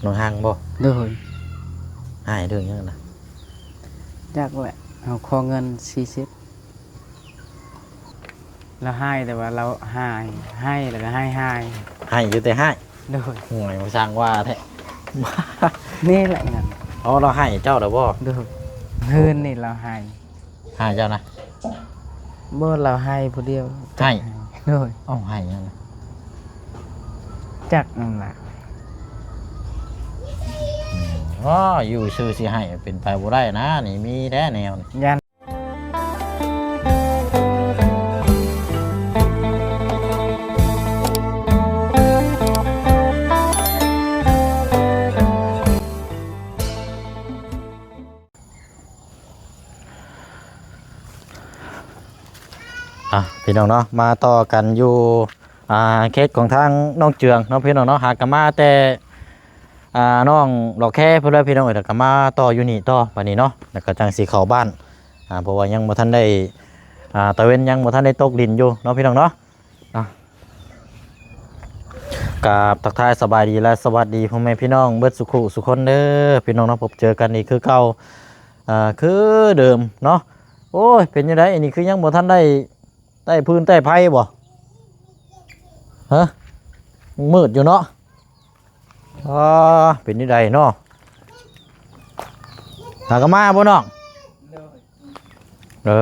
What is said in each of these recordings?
ນ້ອງຮັງບໍ່? ໂດຍ. ຮ້າຍເລື່ອງຫຍັງນະ? ຈັກແຫຼະ ເຮົາຂໍເງິນສີ່ສິບ ລາວຮ້າຍ ແຕ່ວ່າລາວຮ້າຍ ຮ້າຍແລ້ວກໍຮ້າຍ ຮ້າຍ ຮ້າຍຢູ່ແຕ່ຮ້າຍ. ໂດຍ. ໂອ້ຍ ມາຊ່າງວ່າແທ້ ນີ້ແຫຼະຫຍັງ. ອໍ ລາວຮ້າຍເຈົ້າແລ້ວບໍ່? ໂດຍ. ເຮືອນນີ້ລາວຮ້າຍ ຮ້າຍເຈົ້ານະ? ບໍ່ ລາວຮ້າຍຜູ້ດຽວ. ຮ້າຍ? ໂດຍ. ເອົ້າ ຮ້າຍຫຍັງນະ? ຈັກນັ້ນລະ. ອືມ ອໍ ຢູ່ຊື່ຊິຮ້າຍ ເປັນໄປບໍ່ໄດ້ນະ ນີ້ມີແດ່ແນວນີ້ ຢ້ານ. ອ່ະ ພີ່ນ້ອງເນາະ ມາຕໍ່ກັນຢູ່ ອ່າ ເຂດຂອງທາງໜອງເຈືອງເນາະ ພີ່ນ້ອງເນາະ. ຫາກະມາແຕ່ ອ່າ ໜອງຫຼອກແຄພຸ້ນແຫຼະ ພີ່ນ້ອງເອີຍ. ແລ້ວກະມາຕໍ່ຢູ່ນີ້ຕໍ່ບາດນີ້ເນາະ ແລ້ວກະຈັ່ງຊິເຂົ້າບ້ານ ອ່າ ເພາະວ່າຍັງບໍ່ທັນໄດ້ ອ່າ ຕາເວັນຍັງບໍ່ທັນໄດ້ຕົກດິນຢູ່ເນາະ ພີ່ນ້ອງເນາະ. ອ່ະ ກາບທັກທາຍສະບາຍດີ ແລະ ສະຫວັດດີພໍ່ແມ່ພີ່ນ້ອງເບິດສຸຂູສຸຄົນເດີ ພີ່ນ້ອງເນາະ. ພົບເຈີກັນອີກຄືເກົ່າ ອ່າ ຄືເດີມເນາະ. ໂອ້ຍ ເປັນຈັ່ງໃດ ອັນນີ້ຄືຍັງບໍ່ທັນໄດ້ ໄຕ້ຟືນໄຕ້ໄຟບໍ່? ຮະ ຍັງມືດຢູ່ເນາະ. ອໍ ເປັນຈັ່ງໃດເນາະ ຫາກະມາບໍ່ນ້ອງ? ໂດຍ. ເອີ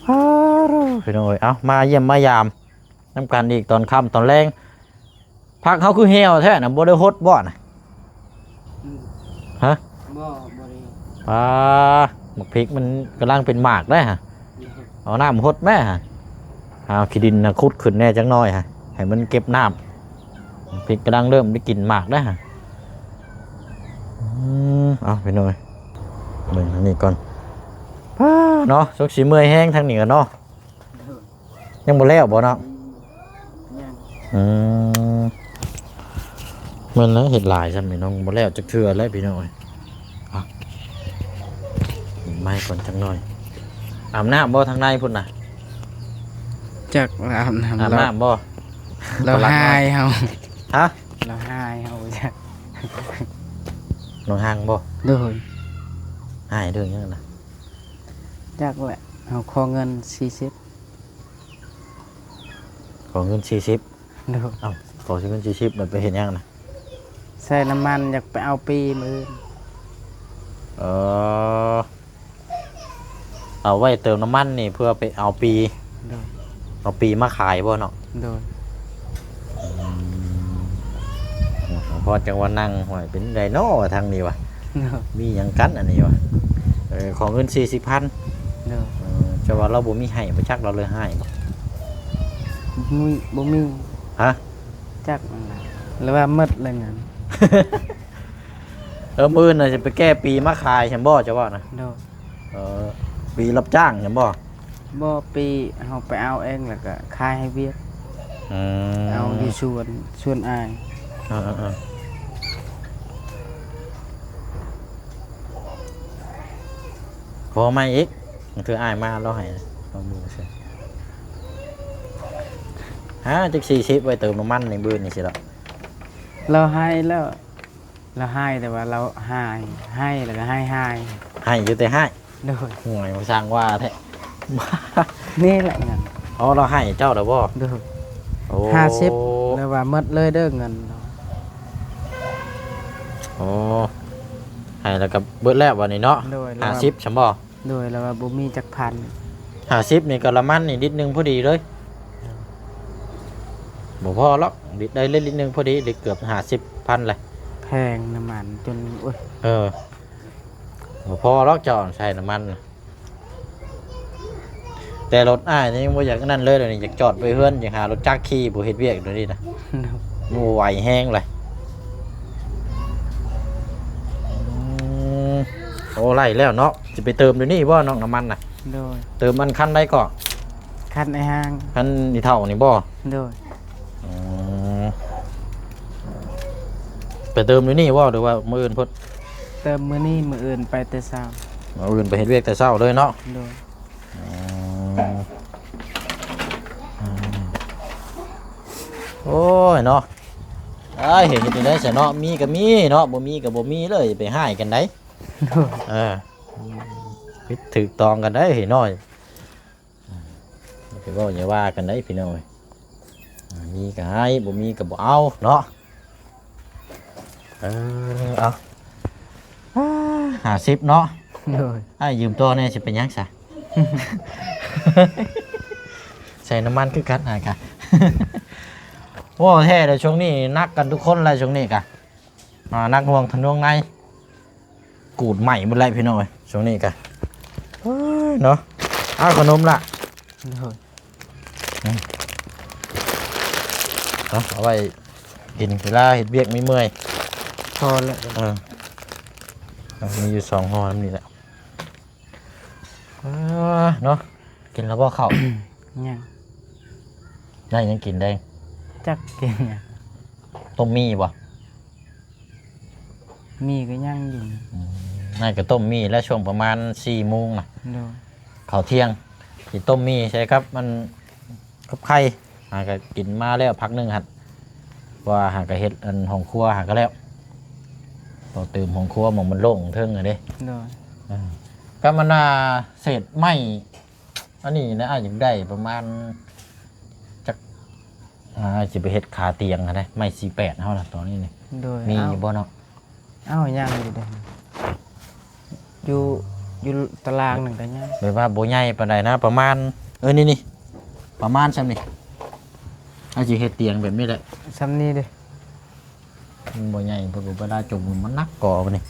ອາ ພີ່ນ້ອງເອີຍ ເອົ້າ ມາຢ້ຽມມາຢາມນຳກັນອີກຕອນຄ່ຳຕອນແລງ. ຜັກເຮົາຄືແຫ້ວແທ້ນະ ບໍ່ໄດ້ຫົດບໍ່ນະ? ອືມ ຮະ? ບໍ່ ບໍ່ໄດ້. ອ່າ ໝາກພິກມັນກຳລັງເປັນໝາກໄດ໋ຫະ ອືມ ເອົານ້ຳຫົດແມ້ຫະ. ເອົາຂີ້ດິນນະຂຸດຂຶ້ນແດ່ຈັກໜ້ອຍຫະ ໃຫ້ມັນເກັບນ້ຳ. ໝາກພິກກຳລັງເລີ່ມໄດ້ກິນໝາກໄດ໋ຫະ. ອືມ ເອົາ ພີ່ນ້ອງເອີຍ ເບິ່ງທາງນີ້ກ່ອນ. ປ້າ ເນາະ ສົງຊິເມື່ອຍແຮງທາງນີ້ກະເນາະ. ຍັງບໍ່ແລ້ວບໍ່ເນາະ? ອືມ ຍັງ. ອືມ ແມ່ນແລ້ວ ເຮັດຫຼາຍຊ່ຳນີ້ນ້ອງ ບໍ່ແລ້ວຈັກເທື່ອແລ້ວ ພີ່ນ້ອງເອີຍ. ເອົາ ໄມ້ກ່ອນຈັກໜ້ອຍ. ອາບນ້ຳບໍ່ທາງໃນພຸ້ນນະ? ຈັກອາບນ້ຳ ອາບນ້ຳບໍ່? ລາວຮ້າຍເຮົາ. ຮະ? ລາວຮ້າຍເຮົາ ຈັກ ນ້ອງຮັງບໍ່? ໂດຍ. ຮ້າຍເລື່ອງຫຍັງນະ? ຈັກແຫຼະ ເຮົາຂໍເງິນສີ່ສິບ. ຂໍເງິນສີ່ສິບ? ໂດຍ. ເອົ້າ ຂໍເງິນສີ່ສິບແລ້ວໄປເຮັດຫຍັງນະ? ໃສ່ນ້ຳມັນ ຢາກໄປເອົາປີມື້ອື່ນ. ເອີ ເອົາໄວ້ເຕີມນ້ຳມັນນີ້ເພື່ອໄປເອົາປີ. ໂດຍ. ເອົາປີມາຂາຍບໍ່ເນາະ? ໂດຍ. ອືມ ພໍຈັງວ່ານັ່ງ ຫ້ວຍ ເປັນໃດເນາະທາງນີ້ວະ? ໂດຍ. ມີຫຍັງກັນອັນນີ້ວະ? ເອີ ຂໍເງິນສີ່ສິບພັນ. ໂດຍ. ເອີ ແຕ່ວ່າລາວບໍ່ມີໃຫ້ບໍ່ຈັກ ລາວເລີຍຮ້າຍບໍ່? ບໍ່ມີ ບໍ່ມີ. ຮະ? ຈັກນັ້ນລະ ຫຼືວ່າໝົດແລ້ວນັ້ນ. ເອີ ມື້ອື່ນນະ ຈະໄປແກ້ປີມາຂາຍຊັ້ນບໍ່ ເຈົ້າວ່ານະ? ໂດຍ. ເອີ ປີຮັບຈ້າງຊັ້ນບໍ່? ບໍ່ ປີເຮົາໄປເອົາເອງ ແລ້ວກະຂາຍໃຫ້ວຽກ. ອືມ ເອົາຢູ່ສວນ ສວນອ້າຍ. ເອີໆໆ ຂໍໃໝ່ອີກ ບາງເທື່ອອ້າຍມາລາວໃຫ້ ລອງເບິ່ງເບິ່ງ. ຫາຈັກສີ່ສິບໄວ້ເຕີມນ້ຳມັນໃນມື້ນີ້ຊິດອກ. ລາວໃຫ້ແລ້ວ ລາວຮ້າຍ ແຕ່ວ່າລາວຮ້າຍ ຮ້າຍແລ້ວກໍຮ້າຍ ຮ້າຍ ຮ້າຍຢູ່ແຕ່ຮ້າຍ. ໂດຍ. ໂອ້ຍ ມາຊ່າງວ່າແທ້ ນີ້ແຫຼະຫຍັງ. ອໍ ລາວໃຫ້ເຈົ້າແລ້ວບໍ່? ໂດຍ. ໂອ້ ຫ້າສິບ ແລ້ວວ່າໝົດເລີຍເດີເງິນ. ໂອ້ ໃຫ້ແລ້ວກໍເບິດແລ້ວບັດນີ້ເນາະ. ໂດຍ. ຫ້າສິບຊັ້ນບໍ່? ໂດຍ ລາວວ່າບໍ່ມີຈັກພັນ. ຫ້າສິບນີ້ກໍລະມັນນີ້ລິດໜຶ່ງພໍດີເລີຍ. ບໍ່ພໍຫຼອກ ລິດໄດ້ລິດໜຶ່ງພໍດີ ລິດເກືອບຫ້າສິບພັນແຫຼະ. ແພງນ້ຳມັນຈົນ ໂອ້ຍ ເອີ ບໍ່ພໍຫຼອກເຈົ້າໃສ່ນ້ຳມັນ. ແຕ່ລົດອ້າຍນີ້ຍັງບໍ່ຢາກອັນນັ້ນເລີຍ ດຽວນີ້ຢາກຈອດໄວ້ເຮືອນ ຢາກຫາລົດຈັກຂີ່ ບໍ່ເຮັດວຽກດຽວນີ້ນະ. ບໍ່ໄຫວແຮງເລີຍ. ອືມ ໂອ້ ໄລ່ແລ້ວເນາະ. ຊິໄປເຕີມຢູ່ນີ້ບໍ່ນ້ອງ ນ້ຳມັນນະ? ໂດຍ. ເຕີມອັນຄັນໃດເກາະ? ຄັນໄອ້ຮ່າງ. ຄັນອີເຖົ້ານີ້ບໍ່? ໂດຍ. ອືມ ໄປເຕີມຢູ່ນີ້ບໍ່ ຫຼືວ່າມື້ອື່ນພຸ້ນ? ເຕີມມື້ນີ້ ມື້ອື່ນໄປແຕ່ເຊົ້າ. ມື້ອື່ນໄປເຮັດວຽກແຕ່ເຊົ້າເລີຍເນາະ? ໂດຍ. ອືມ ອືມ ໂອ້ຍເນາະ ເອີຍ ເຮັດຈັ່ງໃດຊະເນາະ ມີກໍມີເນາະ ບໍ່ມີກໍບໍ່ມີເລີຍ ຢ່າໄປຮ້າຍກັນໃດ. ໂດຍ ເອີ ຜິດຖືກຕ້ອງກັນໃດເຮີ້ຍນ້ອຍ ຢ່າໄປເວົ້າຢ່າວ່າກັນໃດພີ່ນ້ອງເອີຍ ມີກໍໃຫ້ ບໍ່ມີກໍບໍ່ເອົາເນາະ. ເອີ ເອົາ ຫ້າສິບເນາະ. ໂດຍ ອ້າຍຢືມຕໍ່ແດ່ ຊິເປັນຫຍັງຊະ ໃສ່ນ້ຳມັນຄືກັນຫາກະ ໂອ້ ແທ້ເດ້ ຊ່ວງນີ້ໜັກກັນທຸກຄົນແຫຼະ ຊ່ວງນີ້ກະ ອ່າ ໜັກໜ່ວງທະນວງໃນ ກູດໃໝ່ໝົດແລ້ວພີ່ນ້ອງເອີຍ ຊ່ວງນີ້ກະ ເອີຍ ເນາະ. ເອົາຂະໜົມລະ ໂດຍ ອືມ ເອົາ ເອົາໄວ້ກິນເວລາເຮັດວຽກເມື່ອຍໆ ພໍແລ້ວ ເອີ ເອົາ ມີຢູ່ສອງຫໍ່ນຳນີ້ແຫຼະ. ເອີ ເນາະ ກິນແລ້ວບໍ່ເຂົ້າ? ຍັງ ໄດ້ຫຍັງກິນແລງ? ຈັກກິນຫຍັງ ຕົ້ມໝີ່ບໍ່? ໝີ່ກໍຍັງຢູ່ ອືມ ນັ້ນກໍຕົ້ມໝີ່ແລ້ວ ຊ່ວງປະມານສີ່ໂມງນະ ໂດຍ ເຂົ້າທ່ຽງ ຊິຕົ້ມໝີ່ໃສ່ກັບມັນ ກັບໄຂ່ ຫາກໍກິນມາແລ້ວພັກໜຶ່ງຫັ້ນ ເພາະວ່າຫາກໍເຮັດອັນຫ້ອງຄົວຫາກໍແລ້ວ ຕໍ່ຕື່ມຫ້ອງຄົວໝ່ອງມັນໂລ່ງເທິງຫັ້ນເດ້ ໂດຍ ເອີ ກໍມັນວ່າເສດໄມ້ ອັນນີ້ນະ ອ້າຍຢາກໄດ້ປະມານຈັກ ອ່າ ຊິໄປເຮັດຂາຕຽງຫັ້ນນະ ໄມ້ສີ່ແປດເຮົານະ ຕອນນີ້ນີ້ ໂດຍ ມີຢູ່ບໍ່ເນາະ? ເອົ້າ ຍັງຢູ່ເດ້ ຢູ່ ຢູ່ຕາລາງນັ້ນກໍຍັງ ແບບວ່າບໍ່ໃຫຍ່ປານໃດນະ ປະມານ ເອີ ນີ້ໆ ປະມານຊ່ຳນີ້ ອ້າຍຊິເຮັດຕຽງແບບນີ້ແຫຼະ ຊ່ຳນີ້ເດ້ ມັນບໍ່ໃຫຍ່ ເພິ່ນກໍບໍ່ໄດ້ຈົງ ມັນໜັກກໍບັດນີ້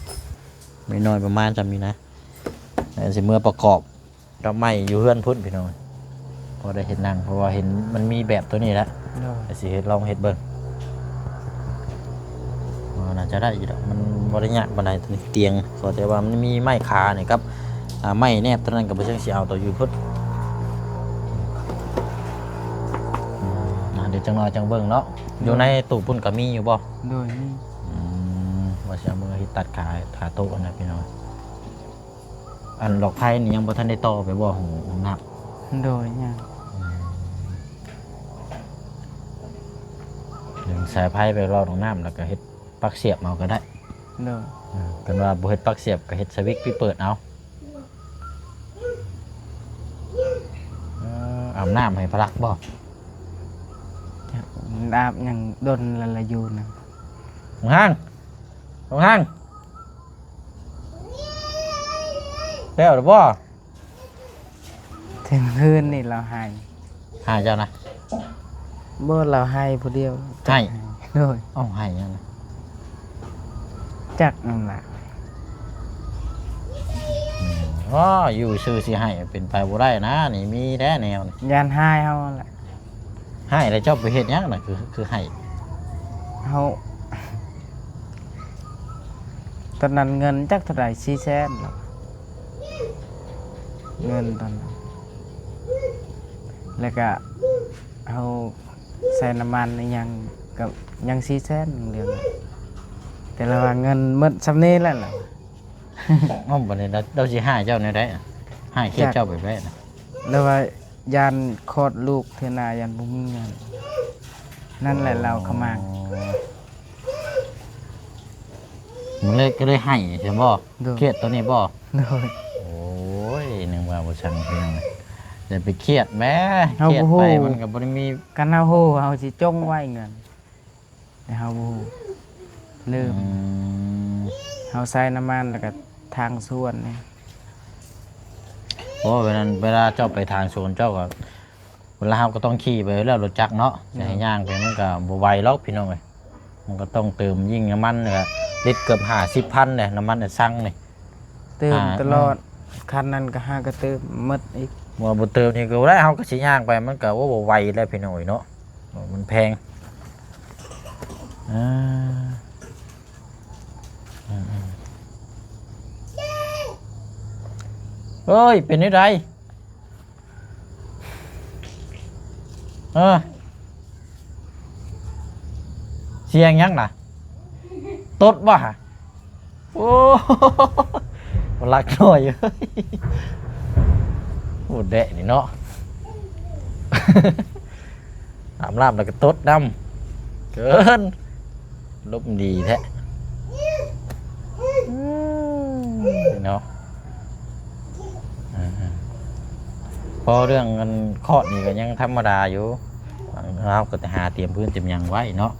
ນ້ອຍໆ ປະມານຊ່ຳນີ້ນະ ແລ້ວຊິເມືອປະກອບ ດອກໄມ້ຢູ່ເຮືອນພຸ້ນພີ່ນ້ອງ ພໍໄດ້ເຮັດນັ່ງ ເພາະວ່າເຫັນມັນມີແບບຕົວນີ້ແຫຼະ ໂດຍ ຊິເຮັດ ລອງເຮັດເບິ່ງ ເອີ ໜ້າຈະໄດ້ຢູ່ດອກ ມັນບໍ່ໄດ້ຍາກປານໃດ ຕົວນີ້ຕຽງ ຂໍແຕ່ວ່າມັນມີໄມ້ຄານີ້ກັບ ອ່າ ໄມ້ແນບເທົ່ານັ້ນ ກໍບໍ່ເຊີງຊິເອົາຕົວຢູ່ພຸ້ນ ອ່າ ດຽວຈັກໜ່ອຍຈັ່ງເບິ່ງເນາະ ໂດຍ ຢູ່ໃນຕູ້ພຸ້ນກໍມີຢູ່ບໍ່? ໂດຍ ມີ ອືມ ວ່າຊິເອົາມືເຮັດຕັດຂາ ຂາໂຕະຫັ້ນນະພີ່ນ້ອງ. ອັນຫຼອກໄຟນີ້ຍັງບໍ່ທັນໄດ້ຕໍ່ໄປບໍ່ ຫ້ອງ ຫ້ອງນ້ຳ? ໂດຍ ຍັງ ອືມ ດຶງສາຍໄຟໄປລອດຫ້ອງນ້ຳ ແລ້ວກໍເຮັດປັກສຽບເອົາກໍໄດ້ ໂດຍ ເອີ ຄັນວ່າບໍ່ເຮັດປັກສຽບກໍເຮັດສະວິດປິດເປີດເອົາ ເອີ ອາບນ້ຳໃຫ້ພະລັກບໍ່? ອາບຍັງດົນລະລະຢູ່ນະ ຫົງຮັງ ຫົງຮັງ ແລ້ວຫຼືບໍ່? ເຖິງຄືນນີ້ລາວໄຫ້ ໄຫ້ເຈົ້ານະ? ບໍ່ ລາວໄຫ້ຜູ້ດຽວ ໄຫ້ ໂດຍ ເອົ້າ ໄຫ້ຫຍັງນະ? ຈັກນັ້ນລະ ອືມ ໂອ້ ຢູ່ຊື່ຊິໄຫ້ ເປັນໄປບໍ່ໄດ້ນະ ນີ້ມີແດ່ແນວນີ້ ຢ້ານຮ້າຍເຮົາຫັ້ນແຫຼະ. ໃຫ້ແລ້ວເຈົ້າໄປເຮັດຫຍັງນະ ຄື ຄືໃຫ້? ເຮົາ ຕອນນັ້ນເງິນຈັກເທົ່າໃດ ສີ່ແສນເນາະ ເງິນຕອນນັ້ນ ແລ້ວກະເຮົາໃສ່ນ້ຳມັນອີ່ຫຍັງ ກໍຍັງສີ່ແສນເດືອນ ແຕ່ລະວ່າເງິນໝົດຊ່ຳນີ້ແຫຼະລະ. ເອົ້າ ບັດນີ້ລາວ ລາວຊິຮ້າຍເຈົ້າແນວໃດ? ຮ້າຍຄຽດເຈົ້າແບບໃດນະ? ລາວວ່າຢ້ານຄອດລູກເທື່ອໜ້າຢ້ານບໍ່ມີເງິນ ນັ້ນແຫຼະລາວຂະໝາງ. ມັນເລີຍ ກໍເລີຍໄຫ້ຊັ້ນບໍ່? ໂດຍ ຄຽດໂຕນີ້ບໍ່? ໂດຍ ໂອ້ຍ ນຶກວ່າບໍ່ຊັງເພິ່ນ ຢ່າໄປຄຽດແມ້ ເຮົາບໍ່ຮູ້ ຄຽດໄປມັນກໍບໍ່ໄດ້ມີ ຄັນເຮົາຮູ້ເຮົາຊິຈົ່ງໄວ້ເງິນ. ແຕ່ເຮົາບໍ່ຮູ້ ລືມ ອືມ ເຮົາໃຊ້ນ້ຳມັນແລ້ວກໍທາງສວນນີ້. ໂອ້ ເວລາ ເວລາເຈົ້າໄປທາງສວນເຈົ້າກໍ ເວລາເຮົາກໍຕ້ອງຂີ່ໄປແລ້ວລົດຈັກເນາະ ໂດຍ ຊິໃຫ້ຍ່າງໄປມັນກໍບໍ່ໄຫວດອກພີ່ນ້ອງເອີຍ ມັນກໍຕ້ອງເຕີມ ຍິ່ງນ້ຳມັນກໍລິດເກືອບຫ້າສິບພັນເດ້ ນ້ຳມັນໄອ້ຊັງນີ້ ເຕີມ ອ່າ ຕະຫຼອດ ອືມ ຄັນນັ້ນກໍຫາກໍເຕີມໝົດອີກ ວ່າບໍ່ເຕີມນີ້ກໍບໍ່ໄດ້ ເຮົາກໍຊິຍ່າງໄປ ມັນກໍ ໂອ້ ບໍ່ໄຫວແລ້ວພີ່ນ້ອງເອີຍເນາະ ມັນແພງ ອ່າ ອືມໆ ເອີຍ ເປັນແນວໃດ? ເອີ ສຽງຫຍັງນະ? ຕົດບໍ່ຫະ? ໂອ້ ລັກນ້ອຍເອີຍ ໂອ້ ແດະນີ້ເນາະ ອາບນ້ຳແລ້ວກໍຕົດນຳ ເກີນ ລົມດີແທ້ ເນາະ. ເອີ ເພາະເລື່ອງອັນຄອດນີ້ກໍຍັງທຳມະດາຢູ່ ເຮົາກໍຫາຕຽມພື້ນຕຽມຫຍັງໄວ້ເນາະ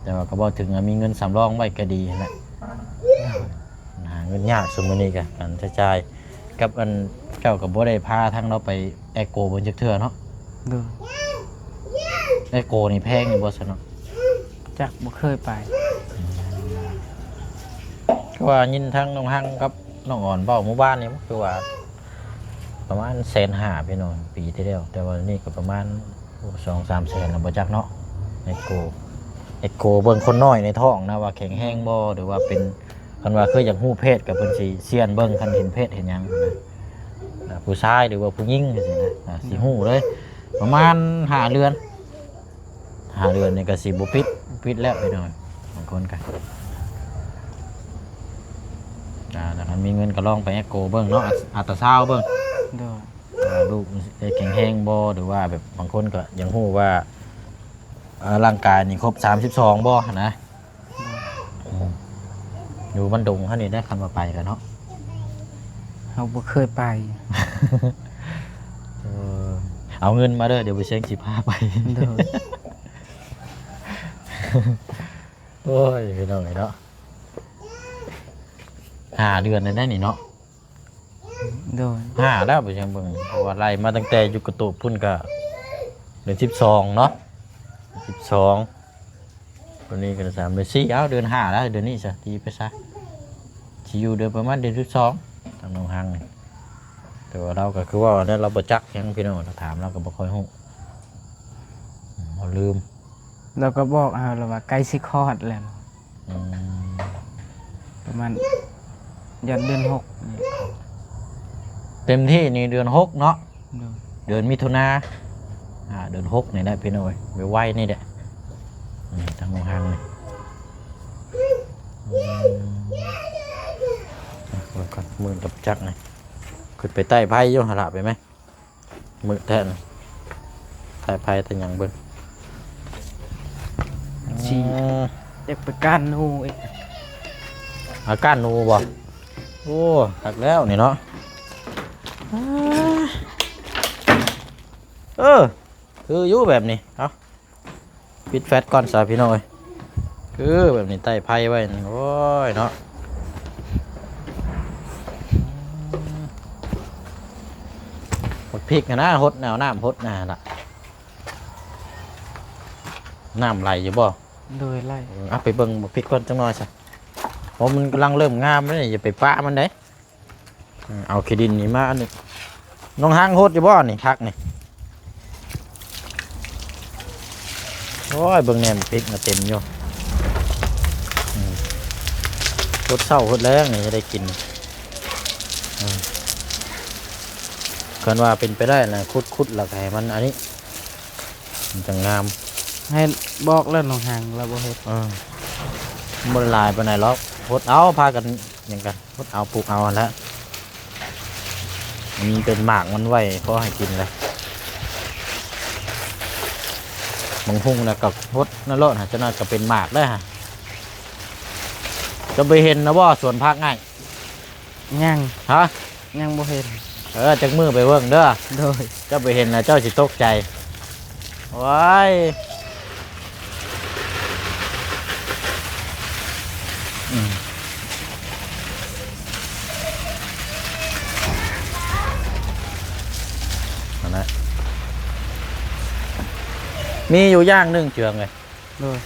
ແຕ່ວ່າກໍເວົ້າເຖິງ ມີເງິນສຳລອງໄວ້ກໍດີຫັ້ນແຫຼະ. ຫາເງິນຍາກຊຸມມື້ນີ້ກະ ການໃຊ້ຈ່າຍ ກັບອັນເຈົ້າກໍບໍ່ໄດ້ພາທາງລາວໄປແອກໂກເບິ່ງຈັກເທື່ອເນາະ. ໂດຍ ແອກໂກນີ້ແພງຢູ່ບໍ່ຊັ້ນເນາະ? ຈັກ ບໍ່ເຄີຍໄປ. ອືມ ຄືວ່າຍິນທາງນ້ອງຮັງກັບນ້ອງອອນເວົ້າມື້ວານນີ້ ຄືວ່າປະມານແສນຫ້າພີ່ນ້ອງ ປີທີ່ແລ້ວ ແຕ່ວ່ານີ້ກໍປະມານ ໂອ້ ສອງສາມແສນແລ້ວບໍ່ຈັກເນາະ. ແອກໂກ ແອກໂກເບິ່ງຄົນນ້ອຍໃນທ້ອງນະ ວ່າແຂງແຮງບໍ່ ຫຼືວ່າເປັນ ຄັນວ່າຄືຢາກຮູ້ເພດກໍເພິ່ນຊິສ່ຽນເບິ່ງ ຄັນເຫັນເພດເຫັນຫຍັງນະ ອ່າ ຜູ້ຊາຍ ຫຼືວ່າຜູ້ຍິງຈັ່ງຊີ້ນະ ອ່າ ຊິຮູ້ເລີຍ. ປະມານຫ້າເດືອນ ຫ້າເດືອນນີ້ກໍຊິບໍ່ປິດ ປິດແລ້ວພີ່ນ້ອງ ບາງຄົນກໍ ອ່າ ແລ້ວຄັນມີເງິນກໍລອງໄປແອກໂກເບິ່ງເນາະ ອັດຕາຊາວເບິ່ງ. ໂດຍ ອ່າ ລູກໄດ້ແຂງແຮງບໍ່ ຫຼືວ່າແບບບາງຄົນກໍຢາກຮູ້ວ່າ ເອີ ຮ່າງກາຍນີ້ຄົບສາມສິບສອງບໍ່ຫັ້ນນະ. ໂດຍ ອືມ ຢູ່ບ້ານດົງເຮົານີ້ໄດ້ ຄັນວ່າໄປກໍເນາະ ເຮົາບໍ່ເຄີຍໄປ. ເອີ ເອົາເງິນມາເດີ ດຽວບໍ່ເຊັງຊິພາໄປ. ໂດຍ ໂອ້ຍ ພີ່ນ້ອງເອີຍເນາະ ຫ້າເດືອນແລ້ວໄດ໋ນີ້ເນາະ. ໂດຍ ຫ້າແລ້ວໄປຈັ່ງເບິ່ງ ເພາະວ່າໄລ່ມາຕັ້ງແຕ່ຢູ່ກະໂຕບພຸ້ນກະເດືອນສິບສອງເນາະ ສິບສອງ ຕົວນີ້ກໍສາມເດືອນ ສີ່ ເອົ້າ ເດືອນຫ້າແລ້ວ ເດືອນນີ້ຊະ ຕີໄປຊະ ຊິຢູ່ເດືອນປະມານເດືອນສິບສອງ ທາງນ້ອງຮັງນີ້. ແຕ່ວ່າລາວກໍຄືເວົ້າແລ້ວ ລາວບໍ່ຈັກຫຍັງພີ່ນ້ອງ ຖ້າຖາມລາວກໍບໍ່ຄ່ອຍຮູ້ ອືມ ເຮົາລືມ. ລາວກໍບອກເຮົາແລ້ວວ່າໃກ້ຊິຄອດແລ້ວ. ອືມ ປະມານ ຢ້ານເດືອນຫົກນີ້ ເຕັມທີ່ນີ້ເດືອນຫົກເນາະ. ໂດຍ ເດືອນມິຖຸນາ ອ່າ ເດືອນຫົກນີ້ແຫຼະພີ່ນ້ອງເອີຍ ໄວໆນີ້ແຫຼະ. ອືມ ທາງໂຮງຮາງນີ້ ອືມ ເບິ່ງກ່ອນ ມື້ດຳຈັກນີ້ ຂຶ້ນໄປໄຕ້ໄຟຢູ່ຫັ້ນລະ ໄປໄໝ? ມື້ແທ້ນະ ຖ່າຍໄພ ແຕ່ຫຍັງເບິ່ງ ຊິ ອືມ ຢາກໄປກ້ານໜູອີກ ອາ ກ້ານໜູບໍ່? ໂອ້ ຄັກແລ້ວນີ້ເນາະ ເອີ ຄືຢູ່ແບບນີ້ ເອົາ ປິດແຟດກ່ອນຊະພີ່ນ້ອງເອີຍ ຄືແບບນີ້ ໄຕ້ໄພໄວ້ນີ້ ໂອ້ຍເນາະ ໝາກພິກຫັ້ນນະ ຫົດແນວນ້ຳຫົດນະລະ ນ້ຳໄຫຼຢູ່ບໍ່? ໂດຍ ໄຫຼ ເອີ ເອົາໄປເບິ່ງໝາກພິກກ່ອນຈັກໜ່ອຍຊະ ເພາະມັນກຳລັງເລີ່ມງາມເດ້ ຢ່າໄປປະມັນເດ້. ເອົາຂີ້ດິນນີ້ມາອັນນີ້ ນ້ອງຮັງຫົດຢູ່ບໍ່ນີ້ ຜັກນີ້? ໂອ້ຍ ເບິ່ງແດ່ ໝາກພິກນະເຕັມຢູ່ ອືມ ຫົດເຊົ້າຫົດແລງນີ້ຈະໄດ້ກິນ ອືມ ຄັນວ່າເປັນໄປໄດ້ນະ ຂຸດໆ ແລ້ວກໍໃຫ້ມັນອັນນີ້ ມັນຈະງາມ ໃຫ້ບອກແລ້ວນ້ອງຮັງລະບໍ່ເຮັດ ເອີ ບໍ່ຫຼາຍປານໃດຫຼອກ ຫົດເອົາ ພາກັນຫຍັງກັນ ຫົດເອົາ ປູກເອົາຫັ້ນແຫຼະ ມີເປັນໝາກມັນໄວ້ພໍໃຫ້ກິນແຫຼະ ບັກຫຸ່ງນະກໍຫົດນັ້ນໂລດ ຫາ ຈັກໜ້ອຍກໍເປັນໝາກແລ້ວຫາ ຈະໄປເຫັນນະບໍ່ ສວນຜັກອ້າຍ? ຍັງ ຮະ? ຍັງບໍ່ເຫັນ ເອີ ຈັກມື້ໄປເບິ່ງເດີ ໂດຍ ເຈົ້າໄປເຫັນແລ້ວເຈົ້າຊິຕົກໃຈ ໂອ້ຍ ອືມ ຫັ້ນແຫຼະ ມີຢູ່ຢ່າງໜຶ່ງເຈືອງເອີຍ ໂດຍ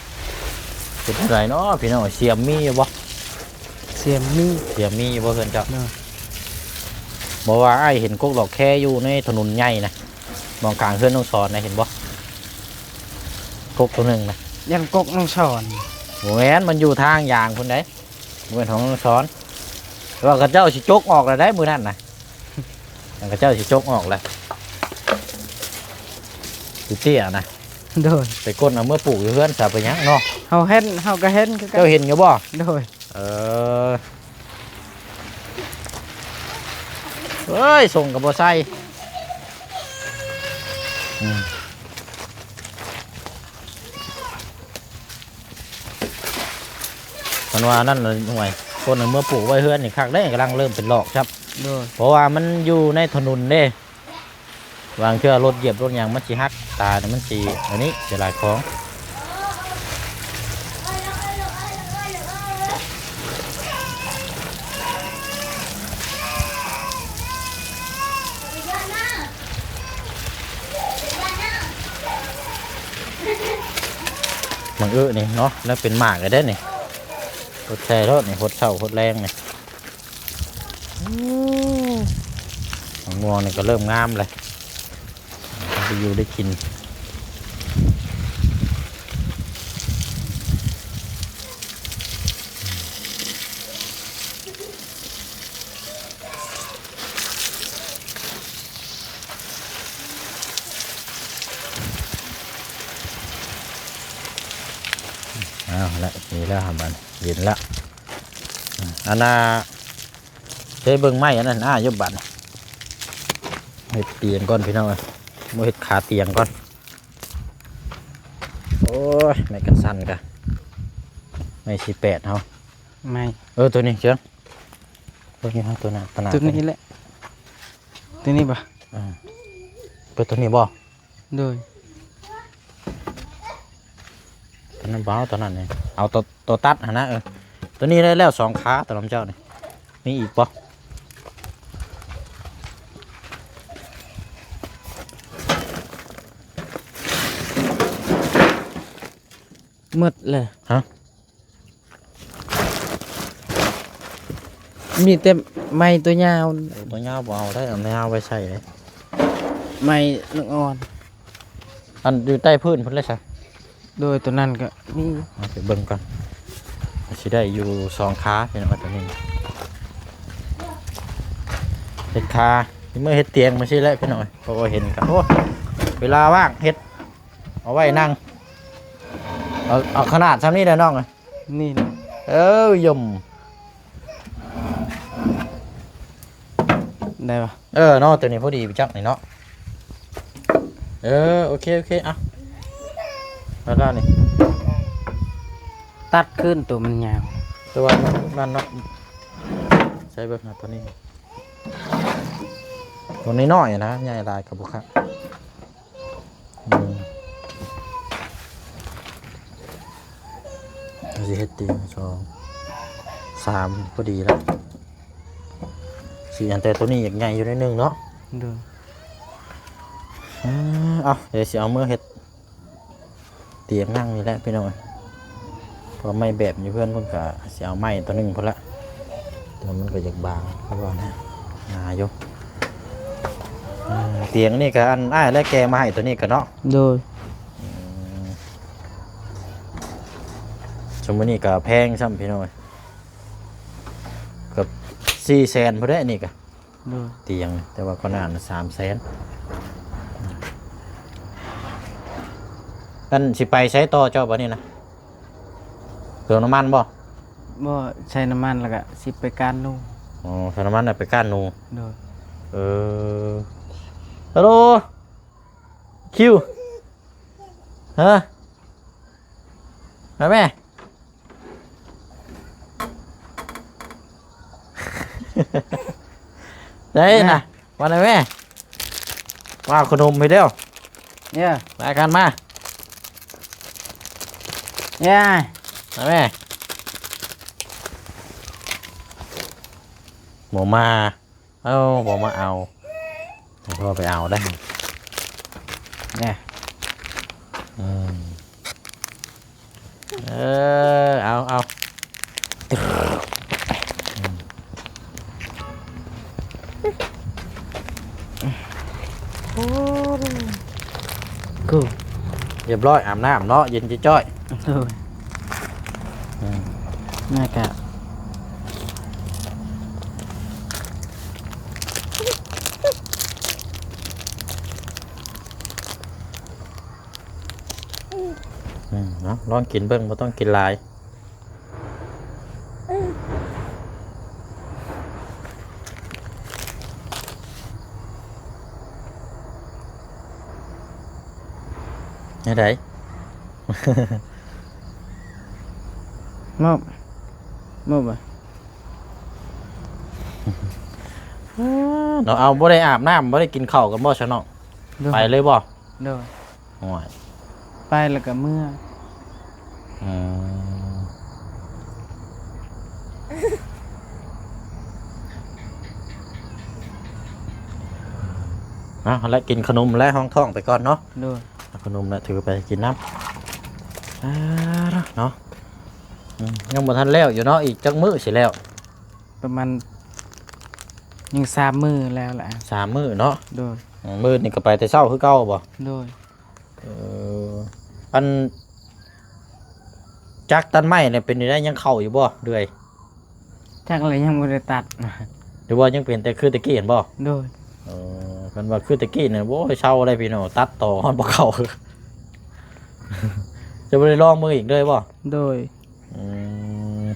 ເປັນຈັ່ງໃດເນາະພີ່ນ້ອງ ສຽມມີຢູ່ບໍ່? ສຽມມີ ສຽມມີຢູ່ບໍ່ເຮືອນເຈົ້າ? ໂດຍ ບໍ່ວ່າອ້າຍເຫັນກົກດອກແຄຢູ່ໃນຖະໜົນໃຫຍ່ນະ ໝ່ອງກາງເຮືອນນ້ອງສອນນະ ເຫັນບໍ່? ກົກໂຕໜຶ່ງນະ ຢ້ານກົກນ້ອງສອນ ບໍ່ແມ່ນ ມັນຢູ່ທາງຢາງພຸ້ນໃດ໋ ບໍ່ແມ່ນຂອງນ້ອງສອນ ແຕ່ວ່າເຂົາເຈົ້າຊິຈົກອອກແລ້ວໃດ໋ ມື້ນັ້ນນະ ເຂົາເຈົ້າຊິຈົກອອກແລ້ວ ເຕ້ຍນະ ໂດຍ ໄປກົ້ນເອົາເມືອປູກຢູ່ເຮືອນຊະ ເປັນຫຍັງເນາະ ເຮົາເຫັນ ເຮົາກໍເຫັນຄືກັນ ເຈົ້າເຫັນຢູ່ບໍ່? ໂດຍ ເອີ ເອີຍ ສົ່ງກໍບໍ່ໃສ່ ອືມ ຄັນວ່ານັ້ນ ໂອ້ຍ ຕົ້ນນັ້ນເມືອປູກໄວ້ເຮືອນນີ້ຄັກເດ້ ກຳລັງເລີ່ມເປັນລອກຊ້ຳ ໂດຍ ເພາະວ່າມັນຢູ່ໃນຖະໜົນເດ້ ບາງເທື່ອລົດຢຽບລົດຫຍັງມັນຊິຫັກຕານີ້ ມັນຊິອັນນີ້ ເສຍຫຼາຍຂອງ. ບັກເອີນີ້ເນາະ ແລ້ວເປັນໝາກແລ້ວເດ້ນີ້ ຫົດໃສ່ໂລດນີ້ ຫົດເຊົ້າຫົດແລງນີ້. ໂອ້ ມະມ່ວງນີ້ກໍເລີ່ມງາມແລ້ວ ໄດ້ຢູ່ໄດ້ກິນ. ເອົາລະ ນີ້ແລ້ວຫາມັນເຢັນລະ ອັນນ່າ ເຮັດເບິ່ງໄມ້ອັນນັ້ນ ອາ ຢູ່ບາດນີ້ ເຮັດຕຽງກ່ອນພີ່ນ້ອງເອີຍ ບໍ່ເຮັດຂາຕຽງກ່ອນ. ໂອ້ຍ ໄມ້ກັນສັ່ນກະ ໄມ້ສີ່ແປດເຮົາ ໄມ້ ເອີ ໂຕນີ້ເຊີງ ໂຕນີ້ເຮົາ ໂຕນັ້ນ ໂຕນັ້ນ ໂຕນີ້ແຫຼະ ໂຕນີ້ບໍ່? ເອີ ເປີດໂຕນີ້ບໍ່? ໂດຍ ໂຕນັ້ນບໍ່ເອົາ ໂຕນັ້ນນີ້ ເອົາໂຕ ໂຕຕັດຫັ້ນນະ ເອີ ໂຕນີ້ໄດ້ແລ້ວສອງຂາ ຕະຫຼອມເຈົ້ານີ້ ມີອີກບໍ່? ໝົດແລ້ວ ຮະ? ມີແຕ່ໄມ້ຕົວຍາວ ຕົວຍາວບໍ່ເອົາໄດ້ ເອົາຍາວໄວ້ໃສ່ເດ້ ໄມ້ລູກອ່ອນ ອັນຢູ່ໃຕ້ພື້ນພຸ້ນແຫຼະຊະ. ໂດຍ ຕົວນັ້ນກໍມີ ເອົາໄປເບິ່ງກ່ອນ ຊິໄດ້ຢູ່ສອງຂາພີ່ນ້ອງ ຕົວນີ້ ເຮັດຂາ ຊິເມືອເຮັດຕຽງມາຊີ້ແຫຼະພີ່ນ້ອງ ເພາະວ່າເຫັນກໍ ໂອ້ ເວລາວ່າງເຮັດ ເອົາໄວ້ນັ່ງ ເອົາ ເອົາຂະໜາດຊ່ຳນີ້ແຫຼະນ້ອງ ນີ້ນະ ເອີ ຍົມ ໄດ້ປະ? ເອີເນາະ ໂຕນີ້ພໍດີໄປຈັກນີ້ເນາະ ເອີ ໂອເຄ ໂອເຄ ເອົາ ແລ້ວນີ້ ຕັດຄືນໂຕມັນຍາວ ແຕ່ວ່າມັນນັ້ນເນາະ ໃຊ້ເບິ່ງນະ ໂຕນີ້ ໂຕນ້ອຍໆນະ ໃຫຍ່ຫຼາຍກໍບໍ່ຄັກ. ອືມ ຊິເຮັດຕີງ ສອງ ສາມ ພໍດີລະ ຊິອັນ ແຕ່ໂຕນີ້ຢາກໃຫຍ່ຢູ່ໜ້ອຍໜຶ່ງເນາະ ໂດຍ ເອົາ ດຽວຊິເອົາເມືອເຮັດຕຽງນັ່ງນີ້ແຫຼະພີ່ນ້ອງ ເພາະໄມ້ແບບຢູ່ເຮືອນເພິ່ນກະຊິເອົາໄມ້ໂຕໜຶ່ງພຸ້ນລະ ແຕ່ມັນກໍຢາກບາງ ຄືວ່ານະ ໜາຢູ່ ອືມ ຕຽງນີ້ກະອັນອ້າຍແລະແກະມາໃຫ້ໂຕນີ້ກະເນາະ ໂດຍ ອືມ ຊຸມມື້ນີ້ກະແພງຊ້ຳພີ່ນ້ອງ ເກືອບສີ່ແສນພຸ້ນເດ້ນີ້ກະ ໂດຍ ຕຽງ ແຕ່ວ່າກ່ອນໜ້ານັ້ນສາມແສນ ອັນ ຊິໄປໃສຕໍ່ເຈົ້າບັດນີ້ນະ? ເຕີມນ້ຳມັນບໍ່? ບໍ່ ໃສ່ນ້ຳມັນແລ້ວກະຊິໄປກ້ານໜູ ອໍ ໃສ່ນ້ຳມັນແລ້ວໄປກ້ານໜູ ໂດຍ ເອີ ຮັລໂຫຼ ຄິວ ຮະ ມາແມ່ ໄດ້ນະ ມາແມ່ ມາເອົາຂະໜົມໃຫ້ແລ້ວ ເອີ ມາກັນມາ ເອີ ມາແມ່ ບໍ່ມາ ເອົາ ບໍ່ມາເອົາ ໃຫ້ພໍ່ໄປເອົາໄດ້ ແນ່ ອືມ ເອີ ເອົາ ເອົາ ໂອ້ ກູ ຮຽບຮ້ອຍ ອາບນ້ຳເນາະ ເຢັນຈ້ອຍໆ ໂດຍ ອືມ ແມ່ກະ ອືມ ເນາະ ລອງກິນເບິ່ງ ບໍ່ຕ້ອງກິນຫຼາຍ ແນວໃດ? ມອບ ບໍ່ ບໍ່ ເນາະ. ເອົາ ບໍ່ໄດ້ອາບນ້ຳ ບໍ່ໄດ້ກິນເຂົ້າກັນບໍ່ຊະນ້ອງ? ໂດຍ ໄປເລີຍບໍ່? ໂດຍ ໂອ້ຍ ໄປແລ້ວກໍເມືອ. ອືມ ເອົາ ແລະ ກິນຂະໜົມ ແລະ ຮອງທ້ອງໄປກ່ອນເນາະ. ໂດຍ ເອົາຂະໜົມ ແລະ ຖືໄປກິນນ້ຳ. ອ່າ ເນາະ ອືມ ຍັງບໍ່ທັນແລ້ວຢູ່ເນາະ ອີກຈັກມື້ຊິແລ້ວ? ປະມານ ຍັງສາມມື້ແລ້ວລະ. ສາມມື້ເນາະ. ໂດຍ ອືມ ມື້ນີ້ກໍໄປແຕ່ເຊົ້າຄືເກົ່າບໍ່? ໂດຍ ເອີ ອັນ ຈັກຕັດໄມ້ນີ້ເປັນຈັ່ງໃດ ຍັງເຂົ້າຢູ່ບໍ່ ເດືອຍ? ຈັກແລ້ວ ຍັງບໍ່ໄດ້ຕັດ ຫຼືວ່າຍັງເປັນແຕ່ຄືແຕ່ກີ້ຫັ້ນບໍ່? ໂດຍ ເອີ ຄັນວ່າຄືແຕ່ກີ້ນີ້ ໂອ້ຍ ເຊົາເລີຍພີ່ນ້ອງ ຕັດຕໍ່ຮອດບໍ່ເຂົ້າ. ຈະບໍ່ໄດ້ລອງເບິ່ງອີກເລີຍບໍ່? ໂດຍ ອືມ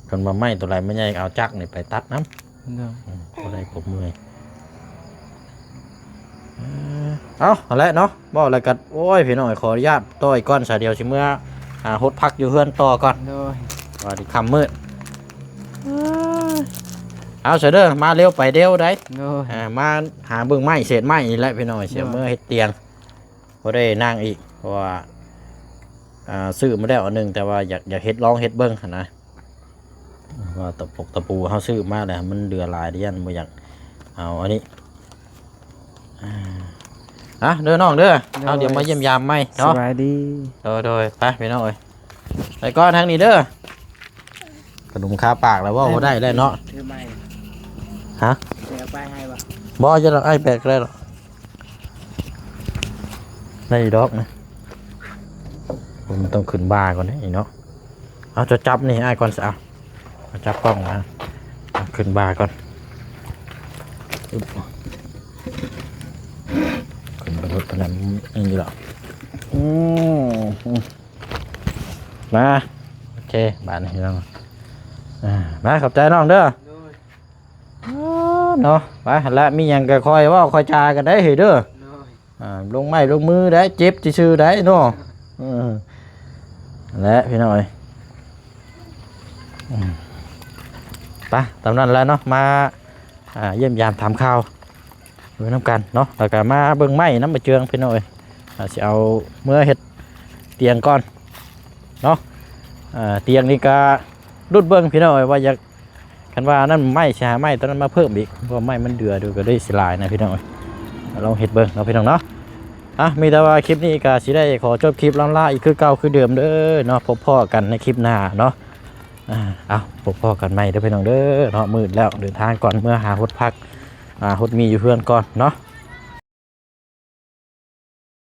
ຄັນວ່າໄມ້ຕົວໃດມັນໃຫຍ່ ເອົາຈັກນີ້ໄປຕັດນຳ. ໂດຍ ອືມ ບໍ່ໄດ້ ບໍ່ເມື່ອຍ. ເອີ ເອົາ ຫັ້ນແຫຼະເນາະ ເວົ້າແລ້ວກໍ ໂອ້ຍ ພີ່ນ້ອງ ຂໍອະນຸຍາດຕໍ່ອີກກ່ອນຊະ ດຽວຊິເມືອ ອ່າ ຫົດຜັກຢູ່ເຮືອນຕໍ່ກ່ອນ. ໂດຍ ວ່າຊິຄ່ຳມືດ. ເອີ ເອົາຊະເດີ ມາເລັວໄປເລັວໃດ໋. ໂດຍ ອ່າ ມາຫາເບິ່ງໄມ້ ເສດໄມ້ນີ້ແຫຼະ ພີ່ນ້ອງ ຊິເມືອເຮັດຕຽງ ບໍ່ໄດ້ນັ່ງອີກ ເພາະວ່າ ອ່າ ຊື້ມາແລ້ວອັນໜຶ່ງ ແຕ່ວ່າຢາກ ຢາກເຮັດ ລອງເຮັດເບິ່ງຫັ້ນນະ ວ່າຕະປົກຕະປູເຮົາຊື້ມາແລ້ວມັນເຫຼືອຫຼາຍ ຢ້ານບໍ່ຢາກເອົາອັນນີ້. ອ່າ ອ່ະ ເດີນ້ອງເດີ ໂດຍ ເຮົາດຽວມາຢ້ຽມຢາມໃໝ່ເນາະ. ສະບາຍດີ. ໂດຍ ໂດຍ ໄປພີ່ນ້ອງເອີຍ ໄປກ່ອນທາງນີ້ເດີ. ຂະໜົມຄາປາກແລ້ວເວົ້າບໍ່ໄດ້ແລ້ວເນາະ. ຖືໄມ້ ຮະ ເອົາໄປໃຫ້ບໍ່? ບໍ່ ຈະເອົາໄອ້ແບກໄດ້ດອກ. ໄດ້ດອກນະ ມັນຕ້ອງຂຶ້ນບ່າກ່ອນເດ້ເນາະ. ເອົາ ເຈົ້າຈັບນີ້ອ້າຍກ່ອນຊະ ເອົາ ເອົາຈັບກ້ອງນະ ເອົາຂຶ້ນບ່າກ່ອນ. ອຶບ ຂຶ້ນໄປລົດປານນັ້ນ ນີ້ດອກ. ອືມ ມາ ໂອເຄ ບາດນີ້ພີ່ນ້ອງ ອ່າ ມາ ຂອບໃຈນ້ອງເດີ. ໂດຍ ເນາະ ໄປຫັ້ນລະ ມີຫຍັງກໍຄ່ອຍເວົ້າຄ່ອຍຈາກັນໄດ້ເຮີ້ຍເດີ. ໂດຍ ອ່າ ລົງໄມ້ລົງມືໄດ້ ເຈັບຊື່ໆໄດ້ເນາະ. ເອີ ແຫຼະພີ່ນ້ອງເອີຍ ອືມ ໄປ ຕາມນັ້ນແຫຼະເນາະ ມາ ອ່າ ຢ້ຽມຢາມຖາມຂ່າວ ຢູ່ນຳກັນເນາະ ແລ້ວກໍມາເບິ່ງໄມ້ນຳ ບໍ່ເຈື່ອງ ພີ່ນ້ອງເອີຍ. ອ່າ ຊິເອົາເມືອເຮັດຕຽງກ່ອນເນາະ. ອ່າ ຕຽງນີ້ກໍລຸ້ນເບິ່ງ ພີ່ນ້ອງເອີຍ ວ່າຢາກ ຄັນວ່າອັນນັ້ນໄມ້ ຊິຫາໄມ້ຕົວນັ້ນມາເພີ່ມອີກ ເພາະວ່າໄມ້ມັນເດືອຢູ່ ກໍເລີຍຊິຫຼາຍນະ ພີ່ນ້ອງເອີຍ. ລອງເຮັດເບິ່ງເນາະ ພີ່ນ້ອງເນາະ. ອ່ະ ມີແຕ່ວ່າຄລິບນີ້ກໍຊິໄດ້ຂໍຈົບຄລິບລ່ຳລາອີກຄືເກົ່າຄືເດີມເດີເນາະ. ພົບພໍ້ກັນໃນຄລິບໜ້າເນາະ. ອ່າ ເອົາ ພົບພໍ້ກັນໃໝ່ເດີພີ່ນ້ອງເດີເນາະ. ມືດແລ້ວ ເດີນທາງກ່ອນ ເມືອຫາຫົດຜັກ ອ່າ ຫົດໝີ່ຢູ່ເຮືອນກ່ອນເນາະ.